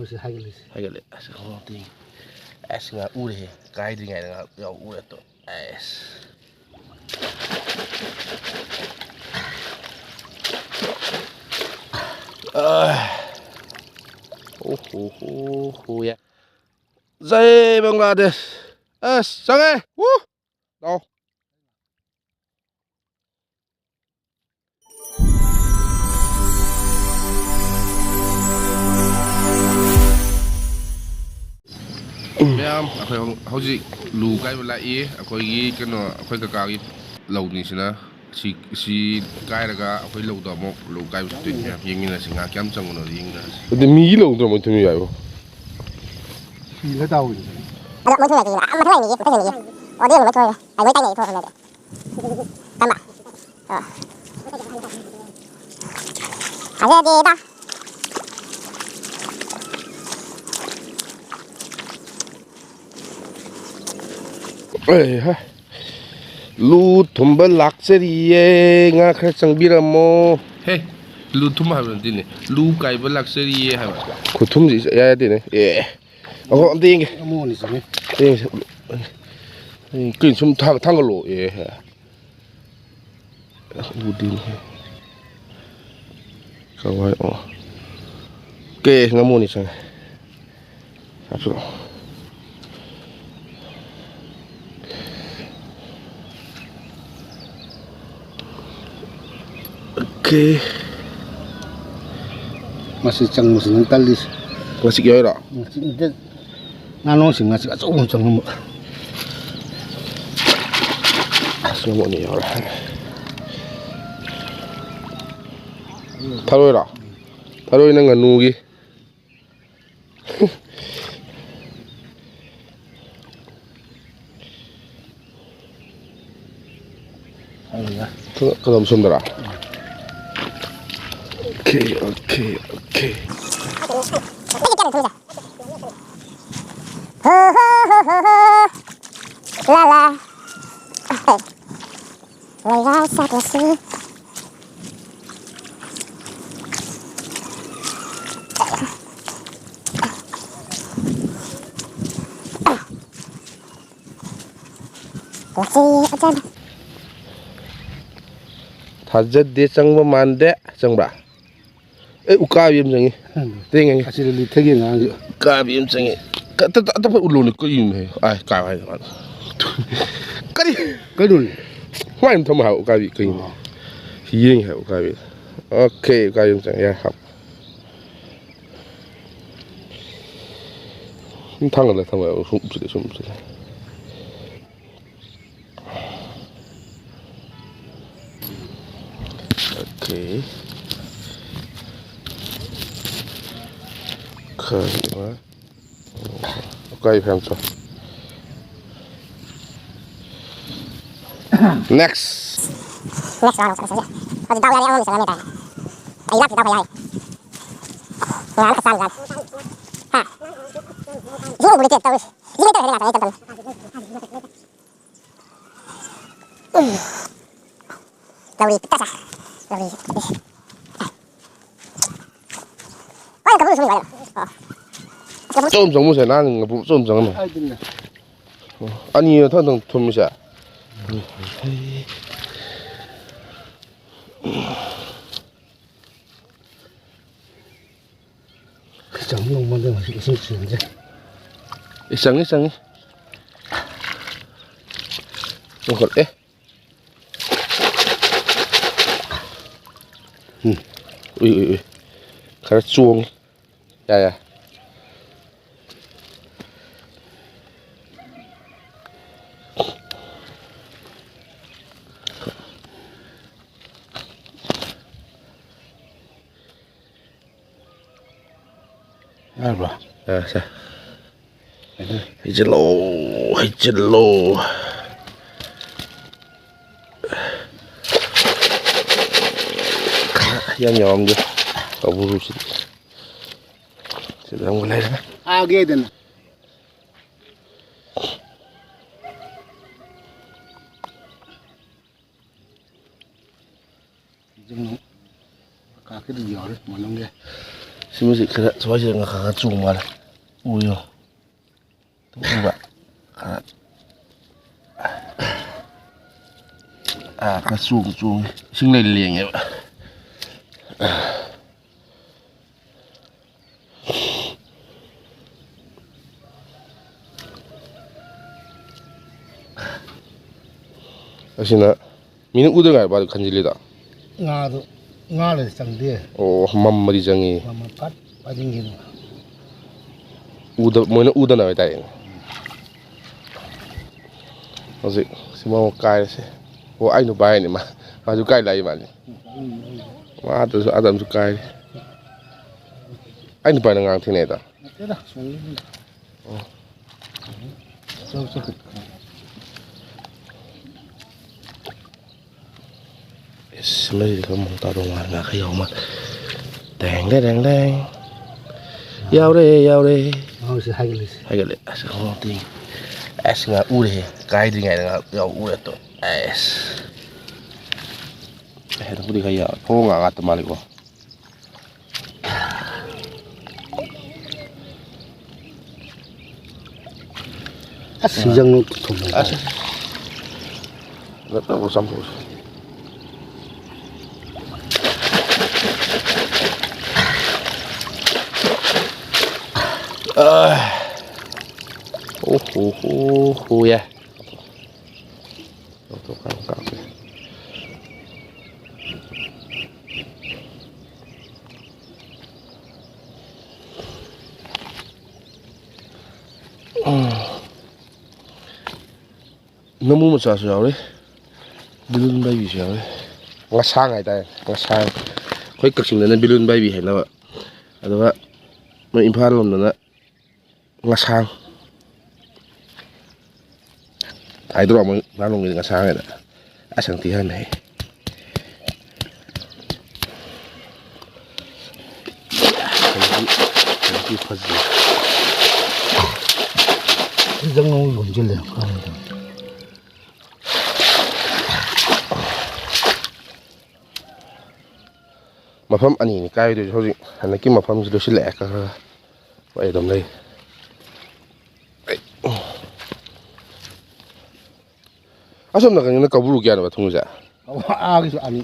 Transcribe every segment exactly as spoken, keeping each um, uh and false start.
ꯁꯤ ꯍꯥꯏꯒꯠꯂꯁꯤ꯫ ꯍꯥꯏꯒꯠꯂꯦ꯫ ꯑꯁ, ꯈꯣꯡꯎꯞꯇꯨ ꯌꯦꯡꯉꯦ꯫ ꯑꯁ, ꯉꯥ ꯎꯔꯦꯍꯦ꯫ ꯀꯥꯏꯗ꯭ꯔꯤꯉꯩꯗ ꯉꯥ ꯌꯥꯎ ꯎꯔꯦ ꯇꯣ꯫ ꯑꯁ꯫ ꯑꯥ꯫ ꯑꯣ ꯍꯣ ꯍꯣ ꯍꯣ ꯌꯥ꯫ ꯖꯩ ꯕꯪꯒ꯭ꯂꯥꯗꯦꯁ꯫ ꯑꯁ, ꯆꯪꯉꯦ꯫ ꯋꯨ! ꯂꯥꯎ꯫ ꯃꯌꯥꯝ, ꯑꯩꯈꯣꯏ ꯍꯧ-, ꯍꯧꯖꯤꯛ ꯂꯨ ꯀꯥꯏꯕ ꯂꯥꯛꯏ꯫ ꯑꯩꯈꯣꯏꯒꯤ ꯀꯩꯅꯣ, ꯑꯩꯈꯣꯏ ꯀꯀꯥꯒꯤ ꯂꯧꯅꯤꯁꯤꯅ꯫ ꯁꯤ, ꯁꯤ ꯀꯥꯏꯔꯒ ꯑꯩꯈꯣꯏ ꯂꯧꯗ ꯑꯃꯨꯛ ꯂꯨ ꯀꯥꯏꯕ ꯆꯠꯇꯣꯏꯅꯤ ꯃꯌꯥꯝ꯫ ꯌꯦꯡꯃꯤꯟꯅꯁꯤ ꯉꯥ ꯀꯌꯥꯝ ꯆꯪꯕꯅꯣ ꯌꯦꯡꯃꯤꯟꯅꯁꯤ꯫ ꯑꯗꯨ ꯃꯤꯒꯤ ꯂꯧꯗ꯭ꯔꯣ ꯃꯣꯏ ꯊꯨꯝꯃꯤ ꯌꯥꯏꯕꯣ? ꯐꯤꯗ ꯇꯥꯎꯔꯤꯅꯤ꯫ ꯑꯗꯣ ꯃꯣꯏ ꯊꯨꯝꯃꯤ ꯌꯥꯏ꯫ ꯑꯥ, ꯃꯊꯪ ꯂꯥꯏ ꯃꯤꯒꯤ, ꯃꯊꯪ ꯂꯥꯏ ꯃꯤꯒꯤ꯫ ꯑꯣ, ꯑꯗꯨ ꯌꯦꯡꯉꯨ, ꯃꯣꯏ ꯊꯨꯝꯃꯤ ꯌꯥꯏ꯫ ꯑꯩ ꯃꯣꯏ ꯇꯥꯏꯅꯩ, ꯊꯣꯛꯑꯒ ꯍꯟꯗꯛꯇꯤ꯫ ꯇꯝꯕ꯫ ꯑꯣ꯫ ꯊꯥꯖꯗꯦꯗ꯫ ꯑꯩꯍꯥ꯫ ꯂꯨ ꯊꯨꯝꯕ ꯂꯥꯛꯆꯔꯤꯌꯦ, ꯉꯥ ꯈꯔ ꯆꯪꯕꯤꯔꯝꯃꯣ꯫ ꯍꯦ, ꯂꯨ ꯊꯨꯝꯕ ꯍꯥꯏꯕ ꯅꯠꯇꯦꯅꯦ, ꯂꯨ ꯀꯥꯏꯕ ꯂꯥꯛꯆꯔꯤꯌꯦ ꯍꯥꯏꯕ꯫ ꯈꯨꯊꯨꯝꯁꯤ ꯏꯌꯥ ꯌꯥꯗꯦꯅꯦ꯫ ꯑꯦ, ꯑꯣ, ꯑꯝꯇ ꯌꯦꯡꯒꯦ꯫ ꯑꯃꯨꯛ ꯑꯅꯤ ꯆꯪꯉꯦ꯫ ꯌꯦꯡꯁꯦ꯫ ꯑꯩ ꯀꯩꯅꯣ ꯁꯨꯝ ꯊꯥꯡ-, ꯊꯥꯡꯒꯠꯂꯣ꯫ ꯑꯦ꯫ ꯎꯗꯦꯅꯦ꯫ ꯀꯋꯥꯏ, ꯑꯣ꯫ ꯀꯦ, ꯉꯥꯃꯨ ꯑꯅꯤ ꯆꯪꯉꯦ꯫ ꯍꯥꯞꯆꯤꯜꯂꯣ꯫ ꯑꯣꯀꯦ꯫ ꯃꯁꯤ ꯆꯪꯕꯁꯤ ꯅꯪ ꯇꯜꯂꯤꯁꯦ꯫ ꯉꯁꯤꯒꯤ ꯑꯣꯏꯔꯣ? ꯉꯁꯤ ꯅꯠꯇꯦ꯫ ꯉꯥꯅꯣꯡꯁꯤ ꯉꯁꯤ ꯑꯆꯧꯕ ꯑꯃ ꯆꯪꯉꯝꯕ꯫ ꯑꯁ, ꯉꯥꯃꯨ ꯑꯅꯤ ꯌꯥꯎꯔꯦ꯫ ꯊꯔꯣꯏꯔꯣ? ꯊꯔꯣꯏꯅ ꯉꯥꯅꯨꯒꯤ꯫ ꯀꯗꯣꯝ ꯁꯣꯝꯗꯔꯥ? Okay, okay, okay. ꯍꯣ, ꯍꯣ, ꯍꯣ, ꯍꯣ, ꯍꯣ꯫ ꯂꯥ, ꯂꯥ꯫ ꯂꯩꯔꯥ ꯆꯠꯂꯁꯤ꯫ ꯂꯥꯛꯆꯩ ꯑꯆꯥꯟ꯫ ꯊꯥꯖꯗꯦ, ꯆꯪꯕ ꯃꯥꯟꯗꯦ꯫ ꯆꯪꯕ꯭ꯔꯥ? ꯑꯦ, ꯎꯀꯥꯕꯤ ꯑꯃ ꯆꯪꯉꯤ꯫ ꯇꯦꯡ ꯉꯪꯉꯤ꯫ ꯑꯁꯤꯗ ꯂꯤꯠꯊꯒꯤ ꯑꯉꯥꯡꯁꯦ꯫ ꯎꯀꯥꯕꯤ ꯑꯃ ꯆꯪꯉꯤ꯫ ꯀ-, ꯇ-, ꯇ-, ꯑꯇꯣꯞꯄ ꯎꯠꯂꯣꯅꯦ, ꯀꯔꯤꯅꯣ ꯍꯦ? ꯑꯥꯏ, ꯀꯥꯏ ꯍꯥꯏꯅꯣ ꯃꯥꯅ? ꯀꯔꯤ? ꯀꯩꯅꯣꯅꯦ? ꯁꯨꯃꯥꯏꯅ ꯊꯝꯃꯣ ꯍꯥꯏꯕ ꯎꯀꯥꯕꯤ ꯀꯩꯅꯣ? ꯑꯣ꯫ ꯌꯦꯡꯉꯤ ꯍꯥꯏꯕ ꯎꯀꯥꯕꯤ꯫ ꯑꯣꯀꯦ, ꯎꯀꯥꯕꯤ ꯑꯃ ꯆꯪꯉꯤ꯫ ꯌꯥꯔꯦ, ꯍꯥꯞ꯫ ꯁꯨꯝ ꯊꯥꯡꯒꯠꯂ ꯊꯝꯃꯣ ꯍꯥꯏꯕ, ꯁꯨꯝ ꯎꯞꯁꯤꯜꯂꯦ, ꯁꯨꯝ ꯎꯞꯁꯤꯜꯂꯦ꯫ ꯑꯣꯀꯦ꯫ ꯈꯔ ꯑꯃ꯫ ꯀꯥꯏ ꯐꯦꯟꯁ? Next꯫ Next round ꯆꯠꯂꯁꯦ꯫ ꯍꯧꯖꯤꯛ ꯗꯥꯎ ꯌꯥꯔꯦ, ꯑꯃꯅꯤ ꯆꯠꯂꯝꯃꯦ ꯇꯥꯏ꯫ ꯑꯩ ꯂꯥꯛꯇ꯭ꯔꯤ ꯗꯥꯎ ꯐꯩ ꯍꯥꯏ꯫ ꯉꯥ ꯑꯃꯈꯛ ꯆꯥꯝꯃ ꯆꯥꯔꯦ꯫ ꯍꯥ? ꯏꯁꯤꯡ ꯎꯕ ꯂꯩꯇꯦ ꯇꯧꯔꯤꯁꯦ꯫ ꯏꯁꯤꯡ ꯂꯩꯇꯕ ꯍꯦꯜꯂꯦ ꯉꯥꯛꯇꯪ ꯂꯩꯇꯕ꯫ ꯎꯝ꯫ ꯂꯧꯔꯤ ꯄꯤꯛꯇ ꯆꯥ꯫ ꯂꯧꯔꯤ꯫ ꯃꯥꯅ ꯀꯕꯨ ꯁꯨꯝ ꯌꯥꯏꯗ꯫ ꯑꯣ꯫ ꯆꯣꯝ ꯆꯣꯝꯃꯨꯁꯦ, ꯅꯍꯥꯟ ꯉꯥꯄ꯭ꯔꯨꯞ ꯆꯣꯝ ꯆꯪꯉꯝꯃꯦ꯫ ꯑꯣ, ꯑꯅꯤ ꯃꯊꯪ ꯃꯊꯪ ꯊꯨꯝꯃꯤꯁꯦ꯫ ꯆꯪ ꯉꯝꯃꯣꯏꯗ ꯃꯁꯤ ꯏꯁꯤꯡ ꯆꯦꯟꯁꯦ꯫ ꯑꯦ, ꯆꯪꯉꯤ, ꯆꯪꯉꯤ꯫ ꯆꯣꯡꯈꯠꯂꯦ꯫ ꯎꯝ꯫ ꯎꯏ, ꯎꯏ, ꯎꯏ꯫ ꯈꯔ ꯆꯣꯡꯉꯤ꯫ ꯌꯥ, ꯌꯥ꯫ ꯌꯥꯔꯕ꯭ꯔꯣ? ꯑ, ꯁꯦ꯫ ꯑꯗꯨ ꯍꯩꯖꯤꯜꯂꯣ, ꯍꯩꯖꯤꯜꯂꯣ꯫ ꯌꯥꯝ ꯌꯥꯝꯗꯦ꯫ ꯀꯧꯕ꯭ꯔꯨꯁꯤꯗꯤ꯫ ꯁꯤꯗ ꯑꯃꯨꯛ ꯂꯩꯔꯦ꯫ ꯑꯥꯒꯦꯗꯅ꯫ ꯆꯤꯡ ꯀꯥꯈꯤꯗꯤ ꯌꯥꯎꯔꯤ ꯃꯅꯨꯡꯒꯤ꯫ ꯁꯤꯃꯁꯤ ꯈꯔ ꯁ꯭ꯋꯥꯏꯁꯤꯗ ꯉꯥꯈꯥ ꯈꯔ ꯆꯣꯡ ꯃꯥꯜꯂꯦ꯫ ꯎꯌꯣ꯫ ꯎꯕ? ꯈꯔ꯫ ꯑꯥ, ꯈꯔ ꯆꯣꯡ ꯆꯣꯡꯉꯦ, ꯏꯁꯤꯡ ꯂꯩ ꯂꯦꯡꯉꯦꯕ꯫ ꯑꯁꯤꯅ ꯃꯤꯅ ꯎꯗ ꯉꯥꯏꯕ ꯈꯟꯖꯤꯜꯂꯤꯗ꯫ ꯉꯥꯗꯣ, ꯉꯥ ꯂꯩꯔꯗꯤ ꯆꯪꯗꯦ꯫ ꯑꯣ, ꯃꯝꯃꯗꯤ ꯆꯪꯉꯤ꯫ ꯃꯃꯜ ꯐꯠ ꯐꯥꯖꯤꯟꯈꯤꯕ꯫ ꯎꯗ-, ꯃꯣꯏꯅ ꯎꯗꯅꯕ ꯍꯥꯏꯇꯥꯔꯦꯅꯦ꯫ ꯍꯧꯖꯤꯛ ꯁꯤ ꯃꯃꯨꯛ ꯀꯥꯏꯔꯁꯦ꯫ ꯑꯣ, ꯑꯩ ꯅꯨꯄꯥ ꯍꯥꯏꯅꯤ ꯃꯥ꯫ ꯃꯥꯁꯨ ꯀꯥꯏ ꯂꯥꯛꯏ ꯃꯥꯅꯤ꯫ ꯃꯥ ꯑꯗꯁꯨ, ꯑꯗ ꯑꯃꯁꯨ ꯀꯥꯏꯔꯤ꯫ ꯑꯩ ꯅꯨꯄꯥꯅ ꯉꯔꯥꯡ ꯊꯦꯡꯅꯩꯗ꯫ ꯅꯠꯇꯦꯗ, ꯁꯣꯝꯒꯤ ꯃꯤꯅ꯫ ꯑꯣ꯫ ꯆꯠꯂꯣ, ꯆꯠꯂꯣ꯫ ꯏꯁ, ꯃꯁꯤꯗꯤ ꯈꯔ ꯃꯑꯣꯡ ꯇꯥꯗꯧ ꯃꯥꯜꯂꯦ, ꯉꯥꯈꯩ ꯌꯥꯎ ꯃꯥꯜꯂꯦ꯫ ꯇꯦꯡ ꯇꯦꯡ ꯇꯦꯡ ꯇꯦꯡ꯫ ꯌꯥꯎꯔꯦ, ꯌꯥꯎꯔꯦ꯫ ꯃꯥꯁꯦ ꯍꯥꯏꯒꯠꯂꯤꯁꯦ꯫ ꯍꯥꯏꯒꯠꯂꯦ꯫ ꯑꯁ, ꯈꯣꯡꯎꯞꯇꯤ꯫ ꯑꯁ, ꯉꯥ ꯎꯔꯦꯍꯦ꯫ ꯀꯥꯏꯗ꯭ꯔꯤꯉꯩꯗ ꯉꯥ ꯌꯥꯎ ꯎꯔꯦ ꯇꯣ꯫ ꯑꯁ꯫ ꯑꯦ, ꯍꯟꯗꯛꯄꯨꯗꯤ ꯈꯔ ꯌꯥꯎꯔꯦ꯫ ꯈꯣꯡ ꯉꯥ ꯉꯥꯛꯇ ꯃꯥꯜꯂꯤꯀꯣ꯫ ꯑꯁ, ꯁꯤꯖꯪ ꯊꯨꯝꯃꯦ꯫ ꯑꯁ꯫ ꯅꯠꯇꯕ ꯆꯥꯝꯊꯣꯛꯁꯤ꯫ ꯑꯥ꯫ ꯑꯣ ꯍꯣ ꯍꯣ ꯍꯣ ꯌꯥꯏ꯫ ꯂꯧꯊꯣꯛꯈ꯭ꯔ ꯀꯥꯞꯀꯦ꯫ ꯎꯝ꯫ ꯉꯥꯃꯨ ꯃꯆꯥꯁꯨ ꯌꯥꯎꯔꯤ, ꯕꯤꯂꯨꯟ ꯄꯥꯏꯕꯤꯁꯨ ꯌꯥꯎꯔꯤ꯫ ꯉꯁꯥꯡ ꯍꯥꯏꯇꯥꯔꯦ, ꯉꯁꯥꯡ꯫ ꯑꯩꯈꯣꯏ ꯀꯛꯆꯤꯡꯗꯅ ꯕꯤꯂꯨꯟ ꯄꯥꯏꯕꯤ ꯍꯥꯏꯅꯕ, ꯑꯗꯨꯒ ꯃꯣꯏ ꯏꯝꯐꯥꯜ ꯂꯣꯝꯗꯅ ꯉꯁꯥꯡ ꯍꯥꯏꯗ꯭ꯔꯣ? ꯃꯣꯏ ꯏꯝꯐꯥꯜ ꯂꯣꯝꯒꯤꯗꯤ ꯉꯁꯥꯡ ꯍꯥꯏꯅ꯫ ꯑꯁ, ꯌꯥꯝ ꯊꯤ ꯍꯟꯅꯩ꯫ ꯍꯧꯖꯤꯛ, ꯍꯧꯖꯤꯛ ꯐꯖꯩ꯫ ꯁꯤꯖꯪ ꯑꯃꯨꯛ ꯂꯣꯟꯁꯤꯜꯂꯦ꯫ ꯃꯐꯝ ꯑꯅꯤꯅꯤ ꯀꯥꯏꯗꯣꯏꯁꯦ ꯍꯧꯖꯤꯛ꯫ ꯍꯟꯗꯛꯀꯤ ꯃꯐꯝꯁꯤ ꯂꯣꯏꯁꯤꯜꯂꯛꯑꯦ ꯈꯔ ꯈꯔ꯫ ꯍꯣꯏ, ꯑꯗꯨꯝ ꯂꯩ꯫ ꯑꯩ꯫ ꯑꯁꯣꯝ ꯅꯥꯀꯟꯒꯤꯅ ꯀꯕꯨꯔꯨ ꯀꯌꯥꯅꯣꯕ ꯊꯨꯡꯉꯤꯁꯦ? ꯑꯥꯒꯤꯁꯨ ꯑꯅꯤ꯫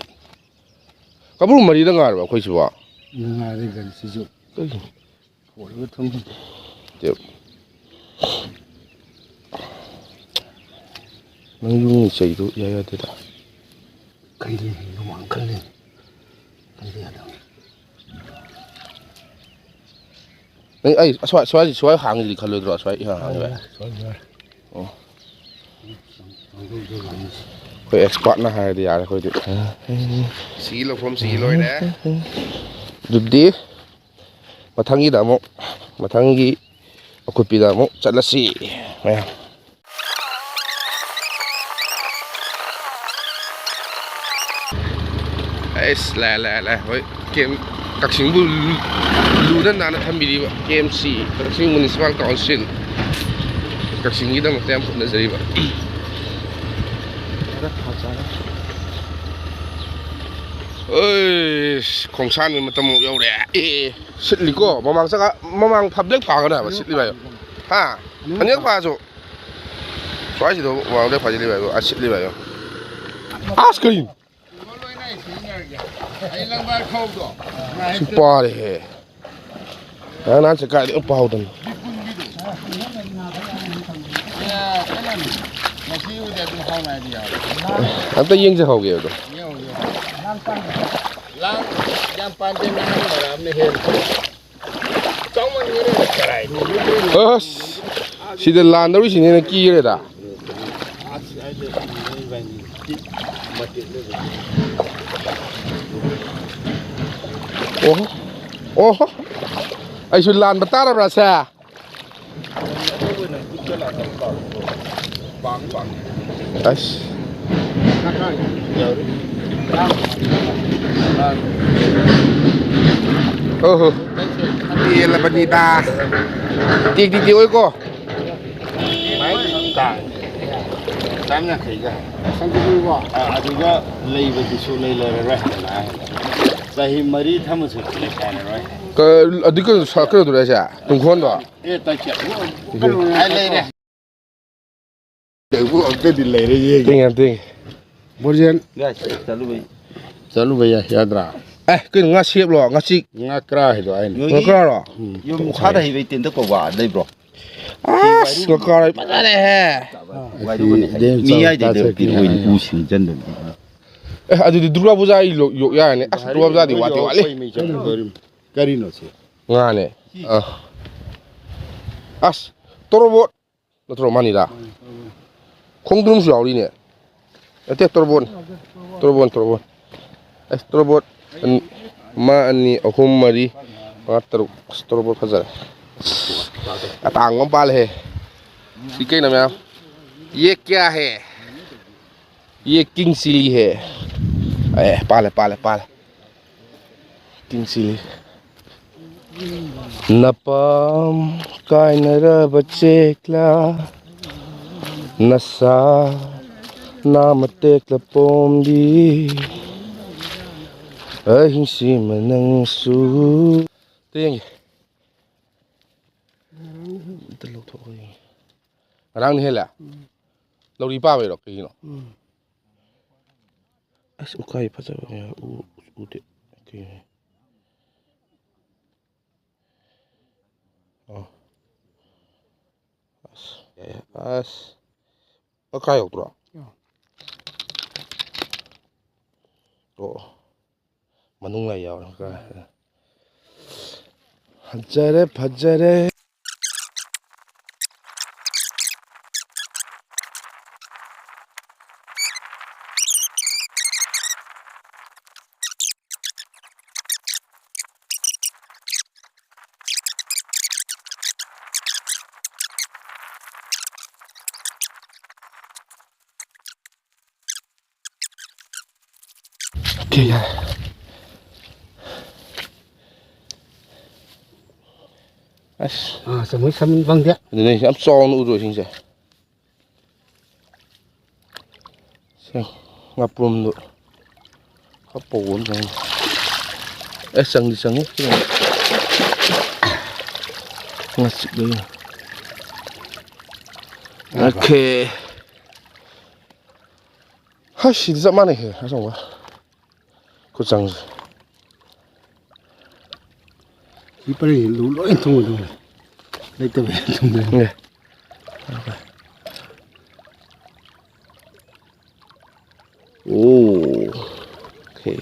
ꯀꯕꯨꯔꯨ ꯃꯔꯤꯗ ꯉꯥꯏꯔꯕ ꯑꯩꯈꯣꯏꯁꯤꯕꯣ? ꯉꯥꯏꯔꯦ ꯒꯥꯔꯤꯁꯤꯁꯨ꯫ ꯀꯩꯒꯤꯅꯣ? ꯐꯣꯔꯒ ꯊꯨꯝ꯫ ꯇꯦꯞ꯫ ꯅꯪ ꯌꯨꯝꯒꯤ ꯆꯩꯗꯨ ꯏꯌꯥ ꯌꯥꯗꯦꯗ꯫ ꯈꯜꯂꯤ, ꯃꯃꯥꯡ ꯈꯜꯂꯤ꯫ ꯈꯜꯂꯤ ꯌꯥꯗꯕꯅꯤ꯫ ꯅꯪ ꯑꯩ ꯑꯁ꯭ꯋꯥꯏ, ꯁ꯭ꯋꯥꯏ, ꯁ꯭ꯋꯥꯏ ꯍꯥꯡꯉꯤꯗꯤ ꯈꯜꯂꯣꯏꯗ꯭ꯔꯣ? ꯑꯁ꯭ꯋꯥꯏ ꯏꯍꯥꯡ ꯍꯥꯡꯉꯤ ꯚꯥꯏ꯫ ꯁ꯭ꯋꯥꯏ, ꯁ꯭ꯋꯥꯏ꯫ ꯑꯣ꯫ ꯑꯩꯈꯣꯏ ꯑꯦꯛꯁꯄꯥꯔꯠꯅ ꯍꯥꯏꯔꯗꯤ ꯌꯥꯔꯦ ꯑꯩꯈꯣꯏꯗꯤ꯫ ꯁꯤꯒꯤ ꯂꯧꯐꯝꯁꯤꯒꯤ ꯂꯣꯏꯔꯦ꯫ ꯑꯗꯨꯗꯤ ꯃꯊꯪꯒꯤꯗ ꯑꯃꯨꯛ, ꯃꯊꯪꯒꯤ ꯑꯀꯨꯠꯄꯤꯗ ꯑꯃꯨꯛ ꯆꯠꯂꯁꯤ ꯃꯌꯥꯝ꯫ ꯑꯩꯁ, ꯂꯥꯛꯑꯦ, ꯂꯥꯛꯑꯦ, ꯂꯥꯛꯑꯦ꯫ ꯍꯣꯏ, ꯀꯦꯝ-, ꯀꯛꯆꯤꯡꯕꯨ ꯂꯨ-, ꯂꯨꯅ ꯅꯥꯟꯅ ꯊꯝꯕꯤꯔꯤꯕ ꯀꯦ ꯑꯦꯝ ꯁꯤ, ꯀꯛꯆꯤꯡ ꯃ꯭ꯌꯨꯅꯤꯁꯤꯄꯥꯜ ꯀꯥꯎꯟꯁꯤꯜ, ꯀꯛꯆꯤꯡꯒꯤꯗꯃꯛꯇ ꯌꯥꯝ ꯍꯣꯠꯅꯖꯔꯤꯕ꯫ ꯑꯩꯁ, ꯈꯣꯡꯁꯥꯟꯕꯒꯤ ꯃꯇꯝ ꯑꯃꯨꯛ ꯌꯧꯔꯛꯑꯦ꯫ ꯑꯦ, ꯑꯦ, ꯁꯤꯠꯂꯤꯀꯣ꯫ ꯃꯃꯥꯡ ꯆꯪꯉ-, ꯃꯃꯥꯡ ꯐꯥ-, ꯕ꯭ꯔꯦꯛ ꯐꯥꯒꯅꯦ ꯍꯥꯏꯕ, ꯁꯤꯠꯂꯤ ꯚꯥꯏ꯫ ꯍꯥ? ꯑꯅꯤꯔꯛ ꯐꯥꯁꯨ꯫ ꯁ꯭ꯋꯥꯏꯁꯤꯗ ꯃꯃꯥꯡ ꯕ꯭ꯔꯦꯛ ꯐꯥꯖꯤꯜꯂꯤ ꯚꯥꯏ, ꯑ, ꯁꯤꯠꯂꯤ ꯚꯥꯏ꯫ ꯑꯁ, ꯀꯔꯤꯅꯣ? ꯑꯩ ꯂꯪꯕꯥꯔ ꯈꯧꯗꯣ꯫ ꯁꯤ ꯄꯥꯔꯦꯍꯦ꯫ ꯉꯔꯥꯡ ꯅꯍꯥꯟ ꯆꯠꯀꯥꯏꯗ ꯑꯃꯨꯛ ꯄꯥꯍꯧꯗꯅ꯫ ꯉꯁꯤꯕꯨꯗꯤ ꯑꯗꯨꯝ ꯍꯥꯎꯅ ꯍꯥꯏꯗꯤ ꯌꯥꯎꯔꯦ꯫ ꯑꯝꯇ ꯌꯦꯡꯖꯍꯧꯒꯦ ꯑꯗꯣ꯫ ꯌꯦꯡꯉꯣ, ꯌꯦꯡꯉꯣ꯫ ꯂꯥꯡ ꯌꯥꯝ ꯄꯥꯟꯗꯦ, ꯅꯍꯥꯟ ꯃꯔꯛ ꯑꯃꯅ ꯍꯦꯜꯂꯦ꯫ ꯆꯥꯎꯃꯟꯈꯔꯦ, ꯀꯔꯥꯏ? ꯑꯁ, ꯁꯤꯗ ꯂꯥꯟꯗꯧꯔꯤꯁꯤꯅ ꯍꯦꯟꯅ ꯀꯤꯈ꯭ꯔꯦꯗ꯫ ꯑꯁ, ꯍꯥꯏꯗꯤ ꯏꯕꯥꯅꯤ ꯃꯇꯦꯛ ꯂꯩꯕ꯫ ꯑꯣꯍꯣ, ꯑꯣꯍꯣ, ꯑꯩꯁꯨ ꯂꯥꯟꯕ ꯇꯥꯔꯕ꯭ꯔꯥ ꯁꯦ? ꯑꯁ꯫ ꯑꯣꯍꯣ꯫ ꯄꯦꯜꯂꯕꯅꯤꯗ꯫ ꯇꯦꯛꯇꯤ ꯇꯦꯛꯑꯣꯏꯀꯣ? ꯆꯥꯝ ꯌꯥꯡꯈꯩꯒ꯫ ꯑꯗꯨꯒ ꯂꯩꯕꯗꯨꯁꯨ ꯂꯩ ꯂꯩꯔꯔꯣꯏ ꯍꯥꯏꯅ ꯍꯥꯏ꯫ ꯆꯍꯤ ꯃꯔꯤ ꯊꯝꯃꯁꯨ ꯂꯩꯈꯥꯏꯔꯔꯣꯏ꯫ ꯀ-, ꯑꯗꯨ ꯀꯩꯅꯣ ꯁꯥ-, ꯀꯩꯅꯣꯗꯨꯔꯣ ꯍꯥꯏꯁꯦ? ꯇꯨꯡꯈꯣꯟꯗꯣ? ꯑꯦ, ꯇꯥꯏꯆꯦ꯫ ꯑꯩ ꯂꯩꯔꯦ꯫ ꯇꯦꯡꯕꯨ ꯑꯝꯇꯗꯤ ꯂꯩꯔꯦ ꯌꯦꯡꯒꯦ꯫ ꯇꯦꯡꯉꯦ, ꯇꯦꯡꯉꯦ꯫ ꯕꯣꯔꯖꯦꯟ꯫ ꯒꯥꯏꯁ, ꯆꯠꯂꯨꯕꯩ꯫ ꯆꯠꯂꯨꯕ ꯌꯥꯏ, ꯌꯥꯗ꯭ꯔꯥ? ꯑꯦ, ꯀꯩꯅꯣ, ꯉꯥ ꯁꯦꯞꯂꯣ? ꯉꯥꯆꯤꯛ? ꯉꯥ ꯀ꯭ꯔꯥ ꯍꯥꯏꯗꯣ ꯍꯥꯏꯅꯦ꯫ ꯅꯣꯏꯒꯤ ꯉꯥ ꯀ꯭ꯔꯥꯔꯣ? ꯎꯝ꯫ ꯌꯨꯝ ꯁꯥꯗ ꯍꯩꯕꯩ ꯇꯦꯟꯗ ꯀꯧꯕ ꯂꯩꯕ꯭ꯔꯣ? ꯑꯁ, ꯉꯥ ꯀ꯭ꯔꯥꯔꯣ ꯐꯖꯔꯦꯍꯦ꯫ ꯋꯥꯏꯔꯨꯕꯅꯦ ꯍꯥꯏ꯫ ꯗꯦꯝ ꯃꯤ ꯆꯥꯎ ꯍꯥꯏꯗꯩꯗ ꯇꯥꯁꯦ ꯄꯤꯔꯛꯑꯣꯏꯅꯦ, ꯀꯌꯥ ꯎ ꯁꯤꯡꯖꯟꯗꯕꯅꯤ꯫ ꯑꯦ, ꯑꯗꯨꯗꯤ ꯗꯨꯔꯒꯥ ꯄꯨꯖꯥ ꯑꯩ ꯌꯣꯛ ꯌꯥꯔꯅꯤ꯫ ꯑꯁ, ꯗꯨꯔꯒꯥ ꯄꯨꯖꯥꯗꯤ ꯋꯥꯠꯇꯤ ꯋꯥꯠꯂꯤ꯫ ꯀꯔꯤꯅꯣ ꯁꯤ? ꯉꯥꯅꯦ꯫ ꯑꯥ꯫ ꯑꯁ, ꯇꯣꯔꯣꯕꯣꯠ꯫ ꯅꯠꯇ꯭ꯔꯣ ꯃꯥꯅꯤꯗ? ꯈꯣꯡꯗ꯭ꯔꯨꯝꯁꯨ ꯌꯥꯎꯔꯤꯅꯦ꯫ ꯅꯠꯇꯦ, ꯇꯣꯔꯣꯕꯣꯠꯅꯤ꯫ ꯇꯣꯔꯣꯕꯣꯠ, ꯇꯣꯔꯣꯕꯣꯠ꯫ ꯑꯁ, ꯇꯣꯔꯣꯕꯣꯠ ꯑꯅꯤ, ꯑꯃ, ꯑꯅꯤ, ꯑꯍꯨꯝ, ꯃꯔꯤ, ꯃꯉꯥ, ꯇꯔꯨꯛ꯫ ꯑꯁ, ꯇꯣꯔꯣꯕꯣꯠ ꯐꯖꯔꯦ꯫ ꯑꯇꯥꯡꯕ ꯑꯃ ꯄꯥꯜꯂꯦꯍꯦ꯫ ꯁꯤ ꯀꯩꯅꯣ ꯃꯌꯥꯝ? ꯌꯦ ꯀꯌꯥ ꯍꯦ? ꯌꯦ ꯀꯤꯡ ꯆꯤꯂꯤ ꯍꯦ꯫ ꯑꯦ, ꯄꯥꯜꯂꯦ, ꯄꯥꯜꯂꯦ, ꯄꯥꯜꯂꯦ꯫ King chilli. ꯅꯄꯥꯝ ꯀꯥꯏꯅꯔꯕ ꯆꯦꯛꯂꯥ, ꯅꯁꯥ ꯅꯥꯃ ꯇꯦꯛꯂ ꯄꯣꯝꯕꯤ, ꯑꯍꯤꯡꯁꯤꯃ ꯅꯪꯁꯨ꯫ ꯑꯝꯇ ꯌꯦꯡꯒꯦ꯫ ꯑꯝꯇ ꯂꯧꯊꯣꯛꯑꯒ ꯌꯦꯡꯒꯦ꯫ ꯉꯔꯥꯡꯅ ꯍꯦꯜꯂꯦ? ꯎꯝ꯫ ꯂꯧꯔꯤ ꯄꯥꯕꯩꯔꯣ? ꯀꯩꯒꯤꯅꯣ? ꯎꯝ꯫ ꯑꯁ, ꯎꯀꯥꯏ ꯐꯖꯕ ꯃꯌꯥꯝ ꯎ-, ꯎꯗꯦ꯫ ꯀꯩꯅꯣ? ꯑꯣ꯫ ꯑꯁ, ꯌꯥꯏ, ꯑꯁ꯫ ꯎꯀꯥꯏ ꯌꯥꯎꯗ꯭ꯔꯣ? ꯌꯥꯎ꯫ ꯑꯣ꯫ ꯃꯅꯨꯡ ꯂꯥꯏ ꯌꯥꯎꯔꯦ꯫ ꯐꯖꯔꯦ, ꯐꯖꯔꯦ꯫ ꯑꯣꯀꯦ, ꯌꯥꯔꯦ꯫ ꯑꯁ꯫ ꯑꯥ, ꯆꯃꯩ ꯁꯝ ꯐꯪꯗꯦ꯫ ꯑꯗꯨꯅꯦ ꯌꯥꯝ ꯆꯥꯎꯅ ꯎꯗ꯭ꯔꯣ ꯏꯁꯤꯡꯁꯦ? ꯁꯦ, ꯉꯥꯄ꯭ꯔꯨꯝꯗꯣ ꯈꯔ ꯄꯧꯕ ꯑꯃ ꯆꯪꯉꯤ꯫ ꯑꯦ, ꯆꯪꯗꯤ ꯆꯪꯉꯤ꯫ ꯉꯥꯆꯤꯛ ꯂꯩ꯫ ꯑꯣꯀꯦ꯫ ꯍꯁ, ꯁꯤꯗꯤ ꯆꯞ ꯃꯥꯟꯅꯩꯍꯦ, ꯑꯁꯣꯝꯒ꯫ ꯈꯨꯠꯆꯪꯁꯦ꯫ ꯁꯤ ꯄꯔꯦꯡꯁꯤ ꯂꯨ ꯂꯣꯏ ꯊꯨꯝꯃꯗꯧꯅꯦ꯫ ꯂꯩꯇꯕ ꯌꯥꯝ ꯊꯨꯝꯃꯦ꯫ ꯑꯦ꯫ ꯑꯣ꯫ ꯑꯣꯀꯦ꯫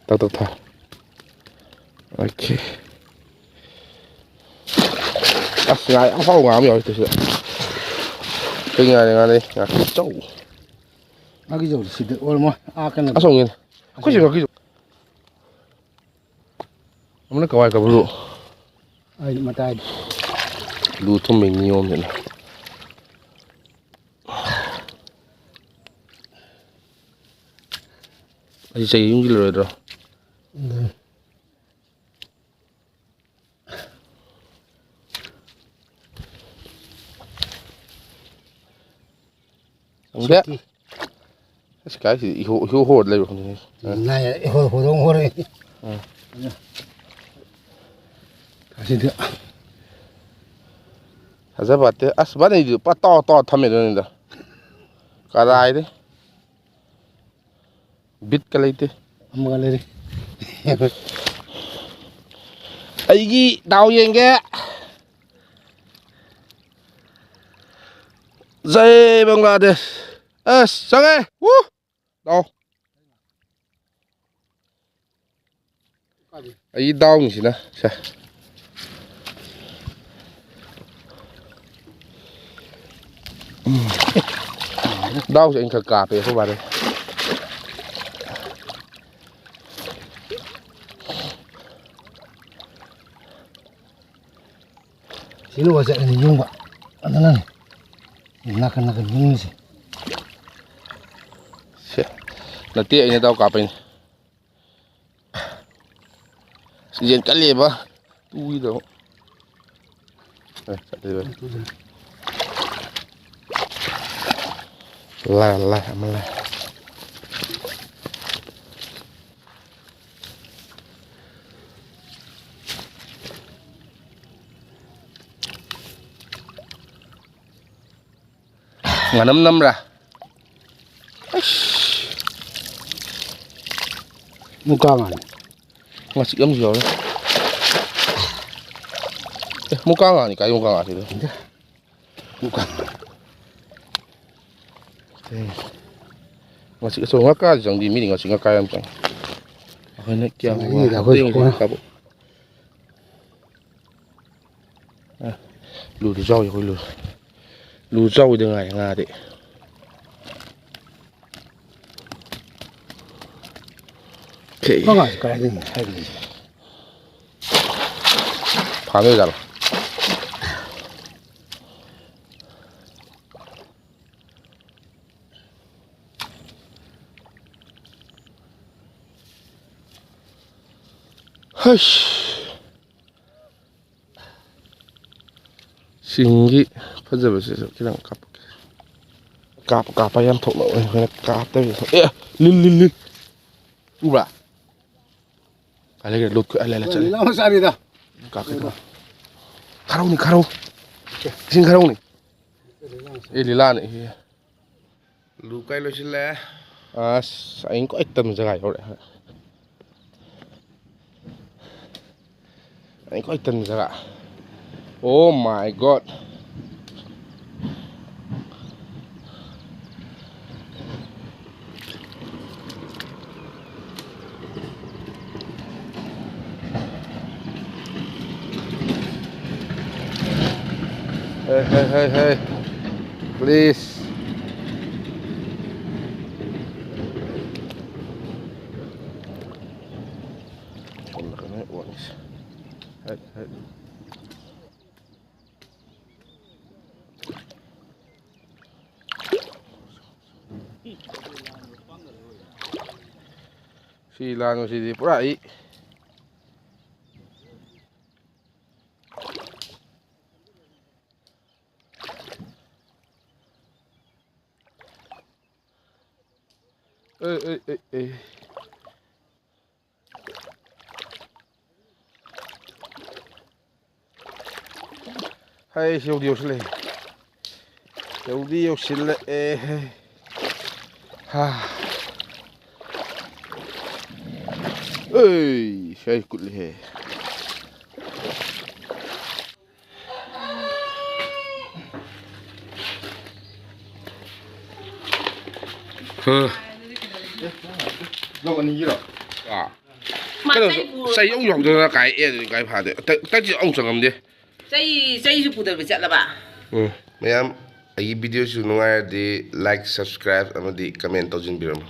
ꯇꯛ ꯇꯛ ꯊꯥ꯫ ꯑꯣꯀꯦ꯫ ꯑꯁ, ꯉꯥ ꯌꯥꯝ ꯍꯥꯎꯕ ꯉꯥ ꯑꯃ ꯌꯥꯎꯔꯤ ꯁꯤꯗ꯫ ꯀꯩ ꯉꯥꯅꯦ, ꯉꯥꯅꯦ? ꯉꯥꯀꯤꯆꯧ꯫ ꯉꯥꯀꯤꯆꯧꯗꯤ ꯁꯤꯗ ꯑꯣꯏꯔꯝꯃꯣꯏ꯫ ꯑꯥ, ꯀꯩꯅꯣꯗ꯫ ꯑꯁꯣꯝꯒꯤꯅꯦ꯫ ꯑꯩꯈꯣꯏꯁꯨ ꯉꯥꯀꯤꯆꯧ꯫ ꯑꯃꯅ ꯀꯋꯥꯏ ꯀꯧꯕ꯭ꯔꯣ? ꯑꯩ ꯃꯇꯥꯏꯗ꯫ ꯂꯨ ꯊꯨꯝꯕꯩ ꯅꯤꯌꯣꯝꯁꯤꯅ꯫ ꯑꯩ ꯆꯍꯤ ꯌꯨꯝꯒꯤ ꯂꯣꯏꯔꯣꯏꯗ꯭ꯔꯣ? ꯎꯝ꯫ ꯈꯪꯗꯦ꯫ ꯁꯨꯇꯤ꯫ ꯑꯁ, ꯀꯥꯏꯁꯤꯗꯤ ꯏꯍꯣ-, ꯏꯍꯣ ꯍꯣꯔ ꯂꯩꯕ ꯈꯪꯗꯦꯅꯦ꯫ ꯅꯥꯏ, ꯏꯍꯣ ꯍꯣꯔꯣꯡ ꯍꯣꯔꯦ꯫ ꯎꯝ꯫ ꯑꯁꯤꯗꯤ꯫ ꯊꯥꯖꯕ ꯅꯠꯇꯦ꯫ ꯑꯁ, ꯕꯥꯅꯤꯗꯨ ꯄꯨꯔꯥ ꯇꯥꯎ ꯇꯥꯎ ꯊꯝꯃꯦ ꯑꯗꯨꯅꯤꯗ꯫ ꯀꯗꯥꯏꯗꯩ? ꯕꯤꯠꯀ ꯂꯩꯇꯦ꯫ ꯑꯃꯒ ꯂꯩꯔꯤ꯫ ꯑꯩꯒꯤ ꯗꯥꯎ ꯌꯦꯡꯒꯦ꯫ ꯖꯩ ꯕꯪꯒ꯭ꯂꯥꯗꯦꯁ꯫ ꯑꯁ, ꯆꯪꯉꯦ꯫ ꯎ! ꯗꯥꯎ꯫ ꯑꯩꯒꯤ ꯗꯥꯎꯅꯤꯁꯤꯅ ꯁꯦ꯫ ꯎꯝ꯫ ꯗꯥꯎꯁꯦ ꯑꯩꯅ ꯈꯔ ꯀꯥꯞꯄꯦ ꯑꯩꯈꯣꯏ ꯕꯥꯗꯩ꯫ ꯁꯤꯅ ꯋꯥꯆꯠ ꯑꯅꯤ ꯌꯨꯡꯕ꯫ ꯑꯗꯨꯅꯅꯦ ꯅꯥꯀꯟ ꯅꯥꯀꯟ ꯌꯨꯡꯉꯤꯁꯦ꯫ ꯁꯦ꯫ ꯅꯠꯇꯦ, ꯑꯩꯅ ꯗꯥꯎ ꯀꯥꯞꯄꯩꯅꯦ꯫ ꯌꯦꯟ ꯀꯜꯂꯦꯕ꯫ ꯇꯨꯒꯤꯗꯣ꯫ ꯑꯦ, ꯆꯠꯂꯤꯕ꯫ ꯂꯥ, ꯂꯥ, ꯑꯃ ꯂꯥ꯫ ꯉꯥꯅꯝ ꯅꯝꯕ꯭ꯔꯥ? ꯑꯁ꯫ ꯃꯨꯀꯥ ꯉꯥꯅꯤ꯫ ꯉꯥꯆꯤꯛ ꯑꯃꯁꯨ ꯌꯥꯎꯔꯦ꯫ ꯑꯦ, ꯃꯨꯀꯥ ꯉꯥꯅꯤ, ꯀꯥꯏ ꯃꯨꯀꯥ ꯉꯥꯁꯤꯗ? ꯃꯨꯀꯥ ꯉꯥ꯫ ꯑꯦ, ꯉꯥꯆꯤꯛ ꯑꯆꯧ, ꯉꯀꯥꯁꯨ ꯆꯪꯗꯦ, ꯃꯤꯗꯤ ꯉꯥꯆꯤꯛ ꯉꯀꯥ ꯌꯥꯝ ꯆꯪꯉꯤ꯫ ꯑꯩꯈꯣꯏꯅ ꯀꯌꯥꯝ ꯆꯪꯉꯛꯏꯅꯦꯗ, ꯋꯥ-, ꯑꯩꯈꯣꯏ ꯇꯦꯡꯁꯦ ꯀꯣꯟꯅ꯫ ꯀꯥꯕꯨ-, ꯑꯦ, ꯂꯨꯗꯨ ꯆꯥꯎꯏ, ꯑꯩꯈꯣꯏ ꯂꯨ꯫ ꯂꯨ ꯆꯥꯎꯏꯗ ꯉꯥꯏ ꯉꯥꯗꯤ꯫ ꯃꯉꯥꯁꯦ ꯀꯗꯥꯏꯗꯒꯤꯅꯣ ꯍꯥꯏꯔꯤꯁꯦ? ꯐꯥꯗꯣꯏꯖꯥꯠꯂꯣ? ꯍꯩꯁ꯫ ꯁꯤꯡꯒꯤ ꯐꯖꯕꯁꯤꯁꯨ ꯈꯤꯇꯪ ꯀꯥꯞꯄꯛꯀꯦ꯫ ꯀꯥꯞ-, ꯀꯥꯞꯄ ꯌꯥꯝ ꯊꯣꯛꯂꯛꯑꯣꯏ, ꯑꯩꯈꯣꯏꯅ ꯀꯥꯞꯇꯕꯤꯗ ꯊꯣꯛ-, ꯑꯦ! ꯂꯤꯟ, ꯂꯤꯟ, ꯂꯤꯟ! ꯎꯕ꯭ꯔꯥ? ꯀꯥꯏ ꯂꯩꯒꯦ? ꯂꯣꯠ-, ꯑꯥ, ꯂꯩ, ꯂꯩ, ꯆꯠꯂꯦ꯫ ꯂꯤꯂꯥ ꯃꯆꯥꯅꯤꯗ꯫ ꯀꯥꯞꯀꯦ ꯇꯧ꯫ ꯈꯥꯔꯧꯅꯤ, ꯈꯥꯔꯧ꯫ ꯏꯁꯤꯡ ꯈꯥꯔꯧꯅꯤ꯫ ꯑꯦ, ꯂꯤꯂꯥꯅꯤ꯫ ꯂꯨ ꯀꯥꯏ ꯂꯣꯏꯁꯤꯜꯂꯦ꯫ ꯑꯁ, ꯑꯩꯅ ꯈ꯭ꯋꯥꯏ ꯇꯟꯕ ꯖꯒꯥ ꯌꯧꯔꯦ꯫ ꯑꯩ ꯈ꯭ꯋꯥꯏ ꯇꯟꯕ ꯖꯒꯥ꯫ Oh my God! Hey, hey, hey, hey. Please. ꯁꯣꯝꯗ ꯀꯩꯅꯣ ꯑꯣꯠꯂꯤꯁꯦ꯫ ꯍꯦꯠ, ꯍꯦꯠ꯫ ꯁꯤ ꯂꯥꯡꯕꯁꯤꯗꯤ ꯄꯨꯔꯥ ꯑꯩ꯫ ꯑꯦ, ꯑꯦ, ꯑꯦ, ꯑꯦ꯫ ꯍꯩ, ꯁꯤ ꯌꯧꯗꯤ ꯌꯧꯁꯤꯜꯂꯛꯑꯦ꯫ ꯌꯧꯗꯤ ꯌꯧꯁꯤꯜꯂꯛꯑꯦ꯫ ꯍꯥ꯫ ꯑꯩ ꯁꯥꯏ ꯀꯨꯠꯂꯤꯍꯦ꯫ ꯍꯥ꯫ ꯂꯧ ꯑꯅꯤꯒꯤꯔꯣ? ꯑꯥ꯫ ꯃꯥ ꯀꯩꯅꯣ, ꯆꯩ ꯄꯨꯔ- ꯆꯩ ꯑꯃꯨꯛ ꯌꯥꯎꯗꯅ ꯀꯥꯏ ꯑꯦ ꯑꯗꯨꯗꯤ ꯀꯥꯏ ꯐꯥꯗꯦ꯫ ꯇ-, ꯇꯛꯁꯤ ꯑꯃꯨꯛ ꯆꯪꯉꯝꯗꯦ꯫ ꯆꯩ, ꯆꯩꯁꯨ ꯄꯨꯗꯕ ꯆꯠꯂꯕ? ꯎꯝ꯫ ꯃꯌꯥꯝ ꯑꯩꯒꯤ ꯚꯤꯗꯤꯑꯣꯁꯨ ꯅꯨꯡꯉꯥꯏꯔꯗꯤ like, subscribe ꯑꯃꯗꯤ comment ꯇꯧꯁꯤꯟꯕꯤꯔꯝꯃꯨ꯫